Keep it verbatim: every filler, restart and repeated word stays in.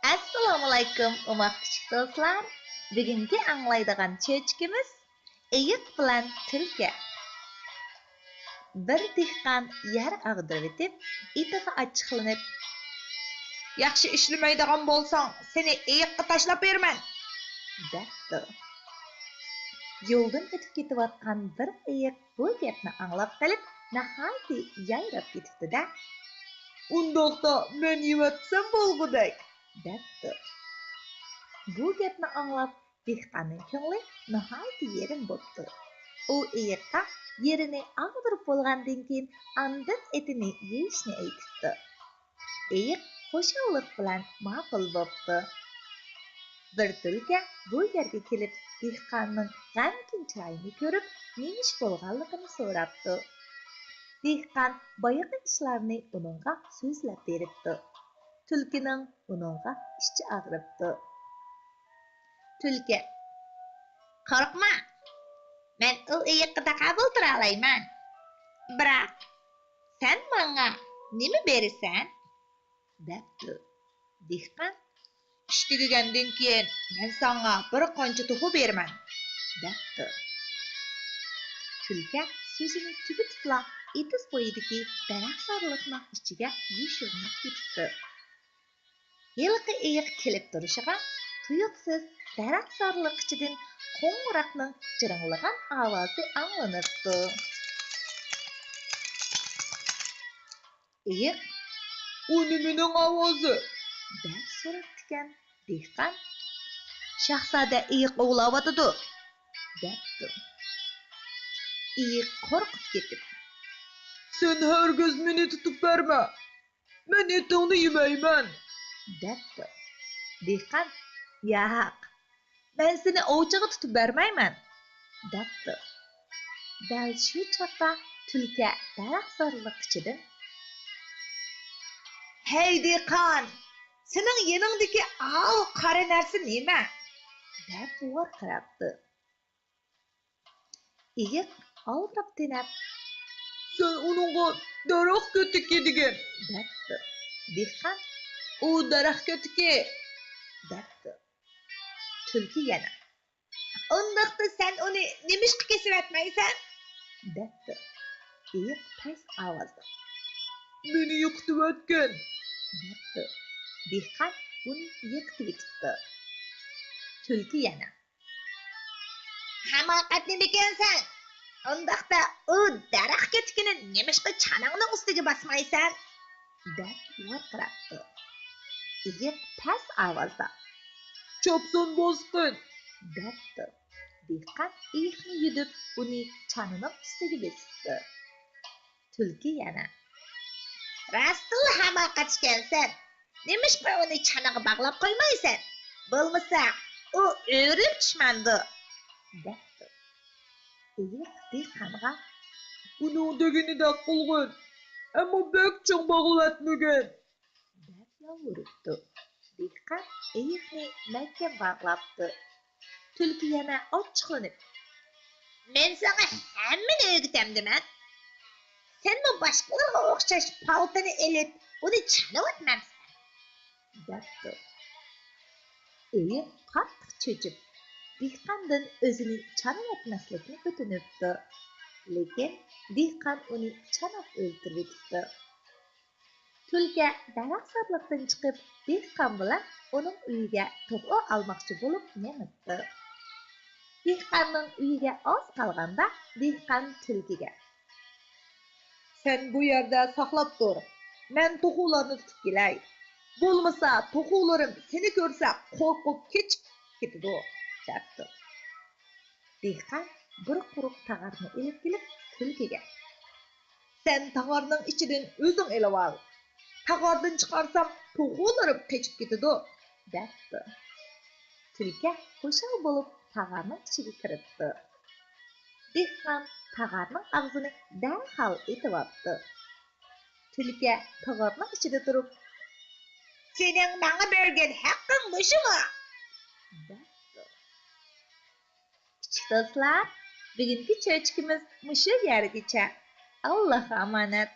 ئەسسالامۇئەلەيكۇم، ئوماق كىچىك دوستلار. بۈگۈنكى ئاڭلايدىغان چۆچىكىمىز ئېيىق بىلەن تۈلكە. بىر دېھقان يەر ئاغدۇرۇۋېتىپ، ئېتىغا ئاچچىقلىنىپ، «ياخشى ئىشلىمەيدىغان بولساڭ، سېنى ئېيىققا تاشلاپ بېرىمەن!» دەپتۇ. يولدىن ئۆتۈپ كېتىۋاتقان بىر ئېيىق بۇ گەپنى ئاڭلاپ قېلىپ، ناھايىتى يايراپ كېتىپتۇ-دە. «ئۇنداقتا مەن يېۋەتسەم بولغۇدەك!» دەپتۇ. بۇ گەپنى ئاڭلاپ، دېھقاننىڭ كۆڭلى ناھايىتى يېرىم بوپتۇ. ئۇ ئېيىققا يېرىنى ئاغدۇرۇپ بولغاندىن كېيىن، ئاندىن ئېتىنى يېيىشنى ئېيتىپتۇ. ئېيىق خۇشاللىق بىلەن ماقۇل بوپتۇ. بىر تۈلكە بۇ يەرگە كېلىپ، دېھقاننىڭ غەمكىن چىرايىنى كۆرۈپ، نېمە ئىش بولغانلىقىنى سوراپتۇ. دېھقان بايىقى ئىشلارنى ئۇنىڭغا سۆزلەپ بېرىپتۇ. تۈلكىنىڭ ئۇنىڭغا ئىچى ئاغرىپتۇ. تۈلكە: «قورقما، مەن ئۇ ئېيىققا تاقابىل تۇرالايمەن. بىراق، سەن ماڭا نېمە بېرىسەن؟» دەپتۇ. دېھقان: «ئىش تۈگىگەندىن كېيىن، مەن ساڭا بىر قانچە توخۇ بېرىمەن» دەپتۇ. تۈلكە سۆزىنى تۈگىتىپلا، ئېتىز بويىدىكى دەرەخزارلىقنىڭ ئىچىگە يوشۇرۇنۇپ كېتىپتۇ. ھېلىقى ئېيىق كېلىپ تۇرۇشىغا، تۇيۇقسىز دەرەخزارلىق ئىچىدىن قوڭغۇراقنىڭ جىرىڭلىغان ئاۋازى ئاڭلىنىپتۇ. ئېيىق: «ئۇ نېمىنىڭ ئاۋازى؟» دەپ سوراپتىكەن. دېھقان: «شاھزادە ئېيىق ئوۋلاۋاتىدۇ» دەپتۇ. ئېيىق قورقۇپ كېتىپ: «سەن ھەرگىز مېنى تۇتۇپ بەرمە، مەن ئېتىڭنى يېمەيمەن» دەپتۇ. دېھقان: «ياق، مەن سېنى ئوۋچىغا تۇتۇپ بەرمەيمەن» دەپتۇ. دەل شۇ چاغدا تۈلكە دەرەخزارلىق ئىچىدىن: «ھەي دېھقان، سېنىڭ يېنىڭدىكى ئاۋۇ قارا نەرسە نېمە؟» دەپ ۋارقىراپتۇ. ئېيىق ئالدىراپ تېنەپ: «سەن ئۇنىڭغا دەرەخ كۆتىكى دېگىن» دەپتۇ. دېھقان: «ئۇ دەرەخ كۆتىكى» دەپتۇ. تۈلكە يەنە: «ئۇنداقتا سەن ئۇنى نېمىشقا كېسىۋەتمەيسەن؟» دەپتۇ. ئېيىق پەس ئاۋازدا: «مېنى يىقىتىۋەتكىن» دەپتۇ. دېھقان ئۇنى يىقىتىۋېتىپتۇ. تۈلكە يەنە: «ھاماقەت نېمىكەنسەن؟ ئۇنداقتا ئۇ دەرەخ كېتىكىنى نېمىشقا چاناڭنىڭ ئۈستىگە باسمايسەن؟» دەپ ۋارقىراپتۇ. ئېيىق پەس ئاۋازدا: «چاپسان باسقىن» دەپتۇ. دېھقان ئېيىقنى يۈدۈپ، ئۇنى چانىنىڭ ئۈستىگە بېسىپتۇ. تۈلكە يەنە: «راستتىنلا ھاماقەت ئىكەنسەن. نېمىشقا ئۇنى چانىغا باغلاپ قويمايسەن؟ بولمىسا، ئۇ ئۆرۈلۈپ چۈشمەمدۇ؟» دەپتۇ. ئېيىق دېھقانغا: «ئۇنىڭ دېگىنىدەك قىلغىن، ئەمما بەك چىڭ باغلىۋەتمىگىن» دەپ يالۋۇرۇپتۇ. دېھقان ئېيىقنى مەھكەم باغلاپتۇ. تۈلكە يەنە ئاچچىقلىنىپ: «مەن ساڭا ھەممىنى ئۆگىتەمدىمەن. سەنمۇ باشقىلارغا ئوخشاش پالتىنى ئېلىپ، ئۇنى چانىۋەتمەمسەن؟» دەپتۇ. ئېيىق قاتتىق چۆچۈپ، دېھقاندىن ئۆزىنى چانىۋەتمەسلىكنى ئۆتۈنۈپتۇ. لېكىن دېھقان ئۇنى چاناپ ئۆلتۈرۈۋېتىپتۇ. تۈلكە دەرەخزارلىقتىن چىقىپ، دېھقان بىلەن ئۇنىڭ ئۆيىگە توخۇ ئالماقچى بولۇپ مېڭىپتۇ. دېھقاننىڭ ئۆيىگە ئاز قالغاندا، دېھقان تۈلكىگە: «سەن بۇ يەردە ساقلاپ تۇر، مەن توخۇلارنى تۇتۇپ كېلەي. بولمىسا، توخۇلىرىم سېنى كۆرسە قورقۇپ كېچىپ كېتىدۇ» دەپتۇ. دېھقان بىر قۇرۇق تاغارنى ئېلىپ كېلىپ تۈلكىگە: «سەن تاغارنىڭ ئىچىدىن ئۆزۈڭ ئېلىۋال. تاغاردىن چىقارسام، توخۇلىرىم قېچىپ كېتىدۇ» دەپتۇ. تۈلكە خۇشال بولۇپ تاغارنىڭ ئىچىگە كىرىپتۇ. دېھقان تاغارنىڭ ئاغزىنى دەرھال ئېتىۋاپتۇ. تۈلكە تاغارنىڭ ئىچىدە تۇرۇپ: «سېنىڭ ماڭا بەرگەن ھەققىڭ مۇشۇمۇ؟» دەپتۇ. كىچىك دوستلار، بۈگۈنكى چۆچىكىمىز مۇشۇ يەرگىچە. ئاللاھقا ئامانەت.